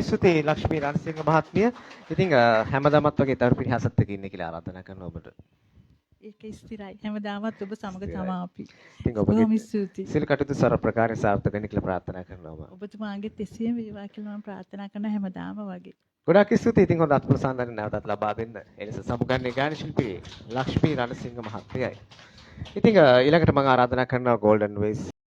ස්තුතියි ලක්ෂ්මී රණසිංහ මහත්මිය. ඉතින් හැමදාමත් වගේ තරු පිරිහසත් එක්ක ඉන්න කියලා ආරාධනා කරනවා ඔබට. ඒක ස්ථිරයි. හැමදාමත් ඔබ සමග තමා අපි. ඉතින් ඔබගේ සියලු කටයුතු සරල ප්‍රකාරයෙන් සාර්ථක වෙන්න කියලා ප්‍රාර්ථනා කරනවා මම. ඔබතුමාගේත් එසේම වේවා කියලා මම ප්‍රාර්ථනා කරන හැමදාම වගේ. ගොඩාක් ස්තුතියි. ඉතින් හොඳ අත්පොළසන් නැවතත් ලබා දෙන්න. එලෙස සමුගන්නේ ගායන ශිල්පී ලක්ෂ්මී රණසිංහ මහත්මියයි. ඉතින් ඊළඟට මම ආරාධනා කරනවා ගෝල්ඩන් වේස්